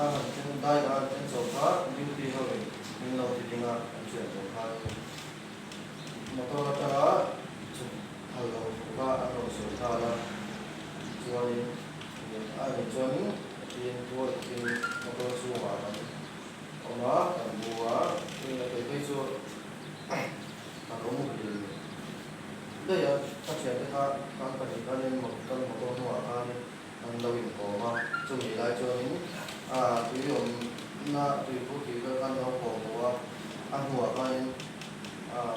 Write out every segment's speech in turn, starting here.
a han thleng dai a han thleng chho kha duty ho in min lo ti ding a an thian zawng khan motor atanga chhuk phal lo thu kha an rawn sawi nghal a chuanin a nih chuanin tiin tual takin motor chhungah kan awm a kan bu a eng a kei phei chu ka lo muhil daih a ka thiante kha kan pahnih khanin kan motor hnungah khanin an lo inkawm a, chumi lai chuanin tui awmna tui phur tih vel khan lo kawm lo a, a hnuah khanin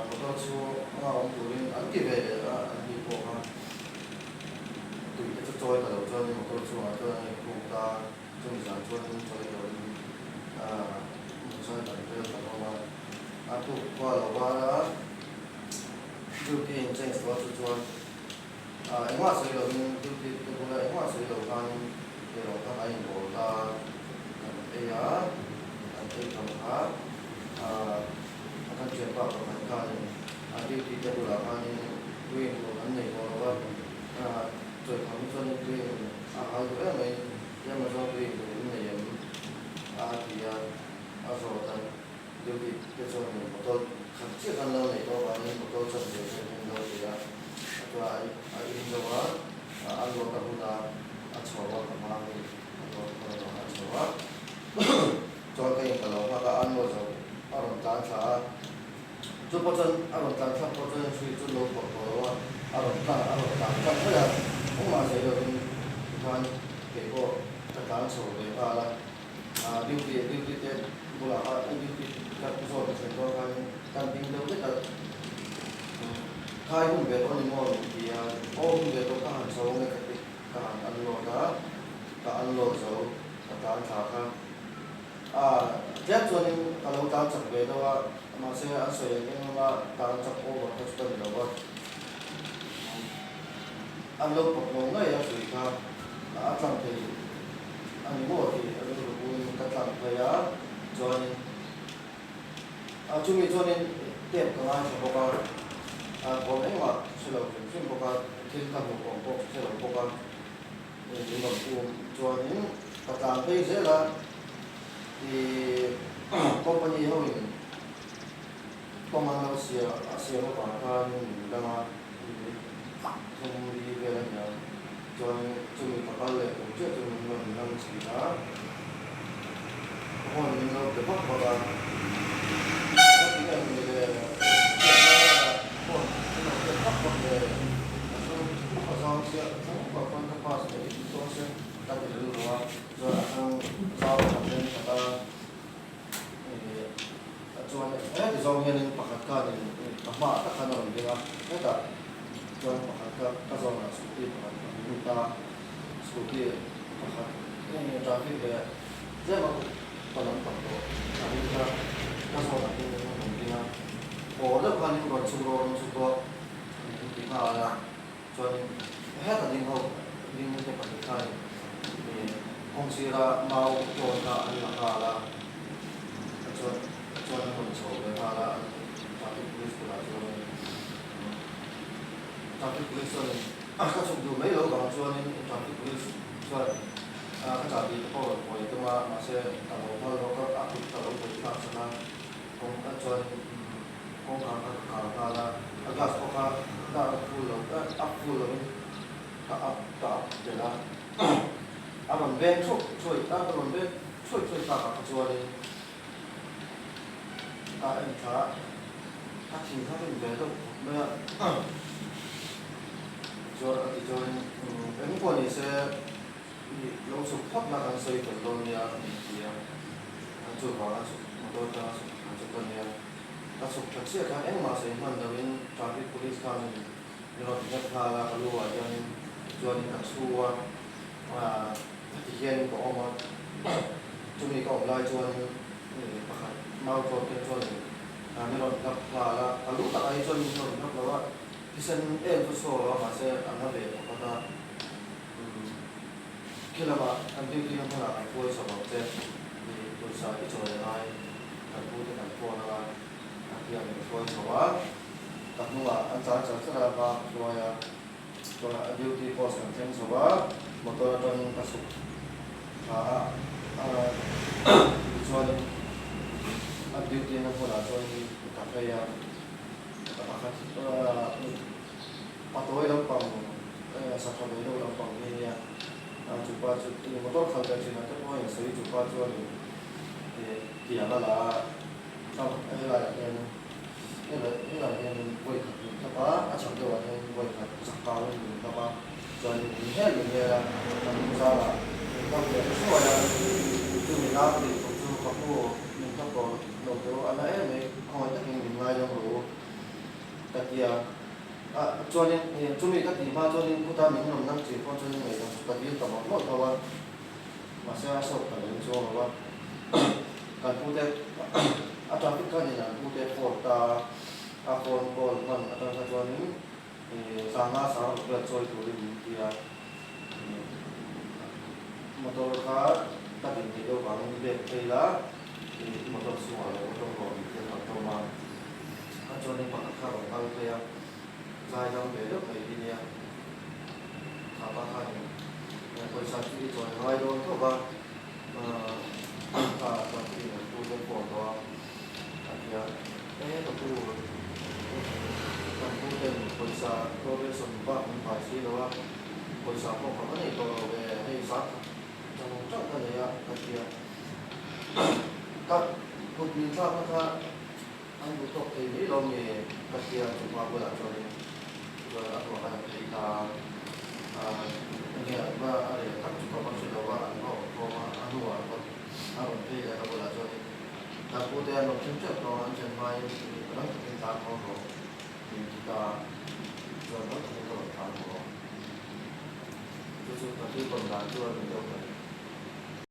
motor chhunga awm turin an ti ve leh a, an ni pawh kha tui te chu chawi ta lo chuanin motor chhungah chuan an inkhung ta, chumi zan chuanin chawi loin mutsan kan vel ta hlawm a, a tuk khua lo var a, duty in change tawh chu chuan. Engmah sawi lovin duty te bula engmah sawi lo khanin eirawng kha kan inbawl ta kan ei a, kan ei tawng kha a kan thianpa pakhat khanin a duty te bulah khanin tui in tur kan nei tawh lo a, chawlhkham hi chuanin tui in a hal duh em mai, tlema zawng tui in tur in nei em a ti a, a zawt a. Duty te chuan in bottle khat chiah khan lo nei tawh avangin bottle chanve vel hi an lo ti a, a chuan a in zo a, a load a hun a, a chho a ka hma mi a load khawn avang a chho a, chuan ka in ka lo nghak a, a load zo a rawn tlan thla a, chu pawh chuan a rawn tlan thlak pawh chuan hrui chu lo pawh tawh lo a, a rawn tlan a rawn tlan tlang mai a, engmah zei lovin tikhan kei pawh ka tlan chho ve nghal a. Duty duty te bulah kha duty ka zawt ka thlen dawn khanin kan ding deuh vek a, khai hun ve tawh a ni maw min ti a, aw hun ve tawh ka han chho ang e ka ti ka han unload a, ka unload zo ka tlan thla kha a tlem chuanin ka lo tlan chak ve deuh a, mahse an sawi ang eng anga tlan chak over kha chu ka ni lo va, an lo pawt lo ngei a hrui kha a tlang thei. A ni maw tih a rilru buin ka tlang phei a, chuanin a chumi chuanin tep ka ngaithla bawk a, a thawm engmah hre lo hrim hrim bawk a, thil ka hmuh awm pawh hre lo bawk a, min rawn um chuanin ka tlan phei zel a, ih company ho in kawng an lo siam a siam avang khanin min dang a, thum li vel a nia. Chuan chumi ka kal leh tum chiah chu min rawn lam chhin a, ka phone min lo pe vak vak a, ka ti em ni le, phone min lo pek vak vak le, a chhung a zau chiah a chhung pawh pawn ka pass leh in dawn se ka ti rilru a, chuan a chhung zau a then khat a, chuan heti zawng hianin pakhat khanin ka hmaah tak khan a rawn ding a, hetah. Chuan pakhat ka ka zawnah scooty pakhat ka hmu lut a, scooty pakhat eng nge traffic leh tlem a pa lam pang tawh a ring kha ka zawnah hian min rawn ding a, aw deuh khanin rawn chhuk rawh rawn chhuk rawh min ti nghal a, chuanin heta ding ho ding te pahnih khanin ih kawng sira mau tawn kha an la nghal a, chuan chuan an rawn chho ve nghal a traffic police bulah chuanin. Traffic police chuanin ka chhuk duh mai lo vang chuanin traffic police chuan ka chahbi te pawh rawn hawi a tum a, mahse ka lo nghal lawk a, a kut ka lo vawi thlak chhan a, kawng chuanin kawngkhar kha ka khar nghal a, a glass pawh kha dar a full lo up full lovin ka up ka up tel a, a rawn veng thuak thuai a rawn veng thuai thuai takah kha chuanin Ka en thla a, a thin kha rin ve deuh khawp mai a, chuan a ti chuan eng pawh ni se lo chhuk phawt na kan sawi fel dawn nia min ti a, chuvang a chhuk motor atanga chhuk thla chu ka nia, ka chhuk thla chiah khan engmah sawi hman loin traffic police khanin min rawn nghet nghal a, ka lu ah hianin chuanin ka chhu a, Heti hian ka awm a, chumi ka awm lai chuanin pakhat mau tlawn te chuanin min rawn hlap nghal a, ka lu takah hi chuan min rawn hlap lo a, thisen em chu chhuak lo a mahse a na ve pakhat a, khi lamah kan duty na hmunah kan hruai chho ang che, pawisa i chawi a ngai, kan pu te kan phone anga a hian min hruai chho a, ka hnungah an tlan char char a, hma ka hruai a. Chuan a duty post kan thleng chho a, motor atangin ka chhuk thla a. Tichuanin a duty na hmunah chuanin ka phei a, pakhat patawi lampang sakha ve deuh lampang hi a nia. Chupa chu motor khalh ve thin ah te pawh a insawi chupa chuanin tiang a la a, helaiah hian helaiah hianin vawi khat min thlap a, a chhak deuhah hian vawi khat chak kauin min thlap a, chuanin min hel min hel a, kan hnungzangah min thlap leh thuai a, chumi nau tih tum chu ka pu min thlap tawh lo teh u, a na em mai, khawngaih takin min ngaidam rawh u ka ti a, chuanin chumi ka tih hma chuanin khuta min rawn nang chih pawh chuanin ngaidam chu ka dil ta mawlh mawlh tho a. Mahse a sawt ta lem chuang lo a, kan pute a traffic khan in an pute phone ta a, a phone call hman atang kha chuanin sanga sang ruk vel chawi turin min ti a, motor kha ka din theih deuh vangin bag phei la motor chhungah lo tawng rawh tih te kan tawm a, a chuanin pakhat kha rawn kal phei a, zai dang ve deuh mai hi nia. Kha pa khanin pawisa chu i chawi ngai dawn tho va, kha traffic in an pu te phone tawh a, a ti a, e ka pu, kan pu ten pawisa dawr bak min pai si lo a, pawisa pawh ka va nei tawh lo ve, hei zan khat chang chang ka nei a, ka ti a, ka kut min thlakna kha An duh tawk thei mai lo nge ka hria chu hma bulah chuanin chuan a hnuah khan a phei ta a, enge an va a reh tak chu ka va hre lo a, an va awm khawm a, a hnuah an va a rawn phei leh ka bulah chuanin kan pute an rawn thleng teuh tawh a, an thlen hmain rang takin tlan haw rawh min ti ta a, chuan rang takin ka rawn tlan haw a, chu chu ka thil tawn dan chu a ni deuh mai.